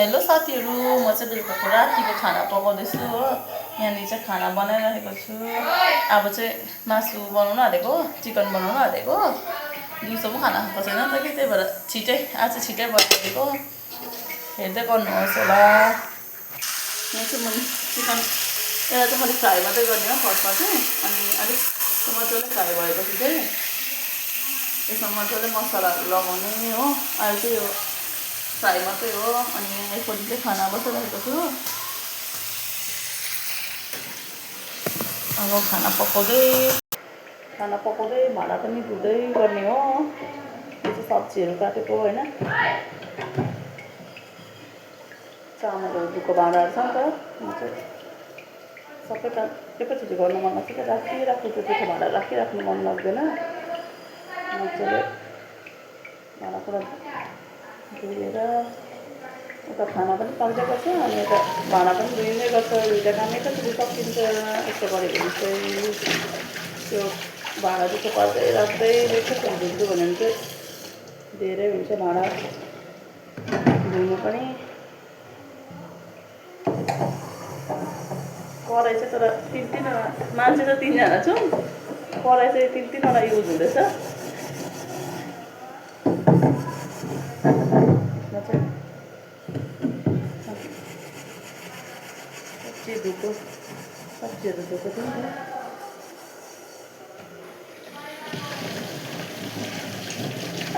Hello साथीहरू, म चाहिँ बेलुकाको रातिको खाना पकाउँदैछु हो। यहाँनिर चाहिँ खाना बनाइरहेको छु। अब चाहिँ मासु बनाउन आँटेको, चिकन बनाउन आँटेको। दिउँसो पनि खाना खाएको छैन त कि, त्यही भएर आज छिटै बनाइदिएको। हेर्दै गर्नुहोस् होला। यहाँ चाहिँ मैले चिकन यसलाई चाहिँ अलिक फ्राई मात्रै गर्ने हो फर्स्टमा चाहिँ। अनि अलिक मजाले फ्राई भएपछि चाहिँ यसमा मजाले मसलाहरू लगाउने हो। अहिले चाहिँ यो फ्राई मात्रै हो। अनि एकपट्टि चाहिँ खाना बसिरहेको छु। अब खाना पकाउँदै भाँडा पनि धुँदै गर्ने हो। यो चाहिँ सब्जीहरू काटेको होइन, चामलहरू धुएको भाँडाहरू छ नि त। म चाहिँ सबै एकैचोटि गर्नु मन लाग्छ कि राखिराख्नु, त्यो भाँडा राखिराख्नु मन लाग्दैन। मजाले भाँडाकुँडा धोएर उता खाना पनि पाक्दै गर्छ अनि यता भाँडा पनि धोइँदै गर्छ। दुईवटा काम एकैचोटि सकिन्छ। यस्तो गऱ्यो भने चाहिँ त्यो भाँडा जस्तो पार्दै राख्दै एकैचोटि धुन्छु भने चाहिँ धेरै हुन्छ भाँडा धुनु पनि। कराई चाहिँ तर तिनवटा मान्छे त 3जना छौँ, कराई चाहिँ 3-3वटा युज हुँदैछ। सब्जीहरू धोएको थियो नि त।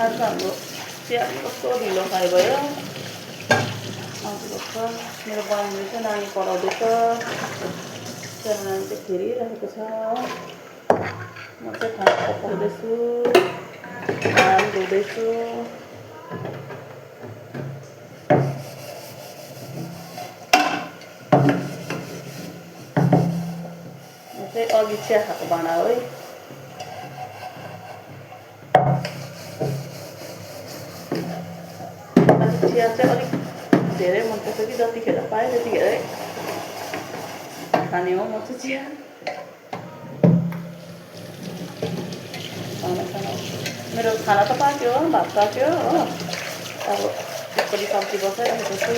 आज हाम्रो चिया कस्तो ढिलो खाइ भयो। आउँछ मेरो बहिनीले चाहिँ नानी पढाउँदैछ। सानो नानी चाहिँ खेलिरहेको छ। म चाहिँ खाना पकाउँदैछु, भाँडा धुँदैछु। चाहिँ अघि चिया खाएको भाँडा हो है। चिया चाहिँ अलिक धेरै मनपर्छ कि, जतिखेर पाएँ त्यतिखेरै खाने हो म चाहिँ चिया। मेरो खाना त पाक्यो, भात पाक्यो हो। अब एकपट्टि सब्जी बसाइरहेको छु।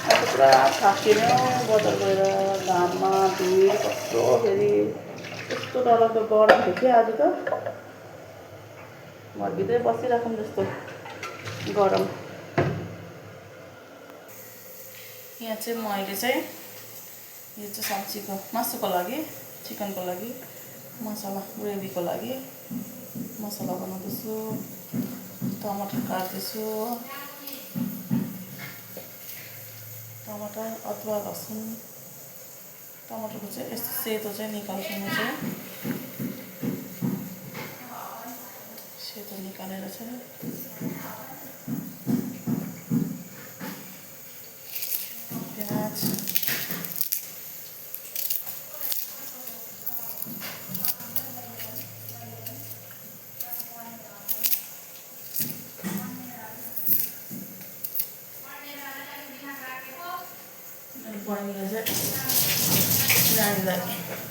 अब पुरा थाकिने बजार गएर घाममा भिड कस्तो, फेरि यस्तो डरलाग्दो गरम थियो कि आज त घरभित्रै बसिराखौँ जस्तो गरम। यहाँ चाहिँ म अहिले चाहिँ यो चाहिँ सब्जीको मासुको लागि, चिकनको लागि मसला ग्रेभीको लागि मसला बनाउँदैछु। टमाटर काट्दैछु, टमाटर अदुवा लसुन। टमाटरको चाहिँ यस्तो सेतो चाहिँ निकाल्छु म चाहिँ, सेतो निकालेर चाहिँ प्याज बहिनीले चाहिँ नानीलाई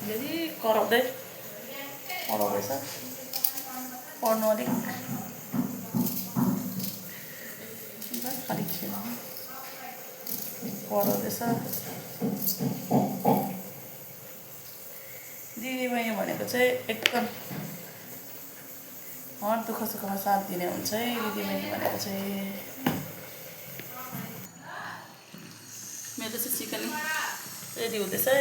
फेरि कराउँदैछ। पढ्नु अलिक पढाउँदैछ। दिदीबहिनी भनेको चाहिँ एकदम हर दुःख सुखमा साथ दिने हुन्छ है दिदीबहिनी भनेको चाहिँ। मेरो चाहिँ चिकन रेडी हुँदैछ है।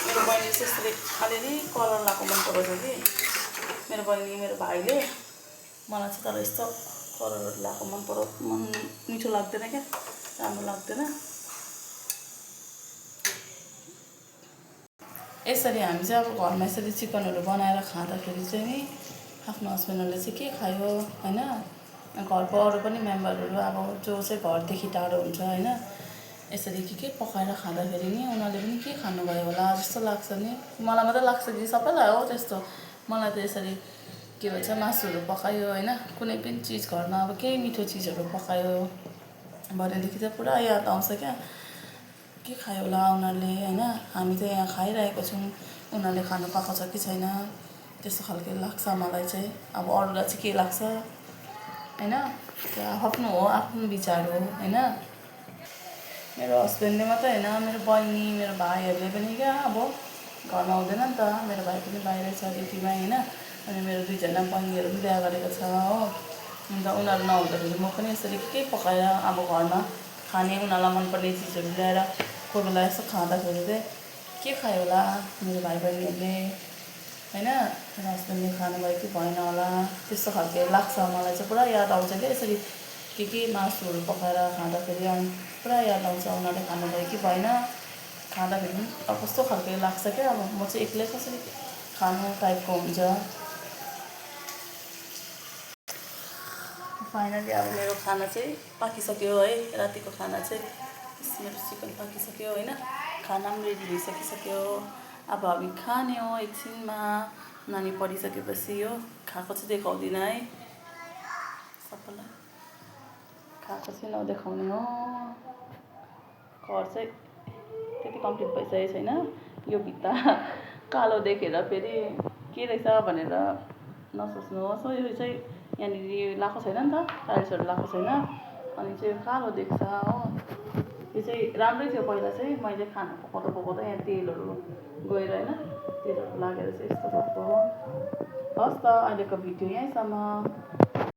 मेरो बहिनी चाहिँ यसरी अलिअलि कलर लगाएको मन पराउँछ कि मेरो बहिनी, मेरो भाइले। मलाई चाहिँ तर यस्तो कलरहरू लगाएको मन मिठो लाग्दैन क्या, राम्रो लाग्दैन। यसरी हामी चाहिँ अब घरमा यसरी चिकनहरू बनाएर खाँदाखेरि चाहिँ नि आफ्नो हस्बेन्डहरूले चाहिँ के खायो होइन, घरको अरू पनि मेम्बरहरू अब जो चाहिँ घरदेखि टाढो हुन्छ होइन, यसरी के पकाएर खाँदाखेरि नि उनीहरूले पनि के खानुभयो होला जस्तो लाग्छ नि। मलाई मात्रै लाग्छ कि सबैलाई हो त्यस्तो। मलाई त यसरी के भन्छ मासुहरू पकायो होइन, कुनै पनि चिज घरमा अब केही मिठो चिजहरू पकायो भनेदेखि चाहिँ पुरा याद आउँछ क्या, के खायो होला उनीहरूले होइन। हामी त यहाँ खाइरहेको छौँ, उनीहरूले खानु पाएको छ कि छैन त्यस्तो खालको लाग्छ मलाई चाहिँ। अब अरूलाई चाहिँ के लाग्छ होइन आफ्नो हो, आफ्नो विचार हो होइन। मेरो हस्बेन्डले मात्रै होइन, मेरो बहिनी मेरो भाइहरूले पनि क्या अब घरमा हुँदैन नि त, मेरो भाइ पनि बाहिरै छ ड्युटीमा होइन। अनि मेरो दुईजना बहिनीहरू पनि बिहा गरेको छ हो। अन्त उनीहरू नहुँदाखेरि म पनि यसरी के पकाएर अब घरमा खाने उनीहरूलाई मनपर्ने चिजहरू ल्याएर कोही बेला यसो खाँदाखेरि चाहिँ के खायो होला मेरो भाइ बहिनीहरूले होइन, मेरो हस्बेन्डले खानुभयो कि भएन होला त्यस्तो खालको लाग्छ मलाई चाहिँ। पुरा याद आउँछ क्या यसरी के मासुहरू पकाएर खाँदाखेरि अनि पुरा याद आउँछ उनीहरूले खानुभयो कि भएन, खाँदाखेरि पनि अब कस्तो खालको लाग्छ क्या। अब म चाहिँ एक्लै कसरी खानु टाइपको हुन्छ। फाइनली अब मेरो खाना चाहिँ पाकिसक्यो है, रातिको खाना चाहिँ मेरो चिकन पाकिसक्यो होइन, खाना पनि रेडी भइसकिसक्यो। अब हामी खाने हो एकछिनमा, नानी पढिसकेपछि। हो खाएको चाहिँ देखाउँदिनँ है सबैलाई, खाएको चाहिँ नदेखाउने हो। घर चाहिँ त्यति कम्प्लिट भइसकेको छैन, यो भित्ता कालो देखेर फेरि के रहेछ भनेर नसोच्नुहोस् हो। यो चाहिँ यहाँनिर लगाएको छैन नि त, टाइल्सहरू लगाएको छैन, अनि चाहिँ यो कालो देख्छ हो। यो चाहिँ राम्रै थियो पहिला चाहिँ, मैले खाना पकाउँदा यहाँ तेलहरू गएर होइन, तेलहरू लागेर चाहिँ यस्तो भएको हो। हस् त अहिलेको भिडियो यहीँसम्म।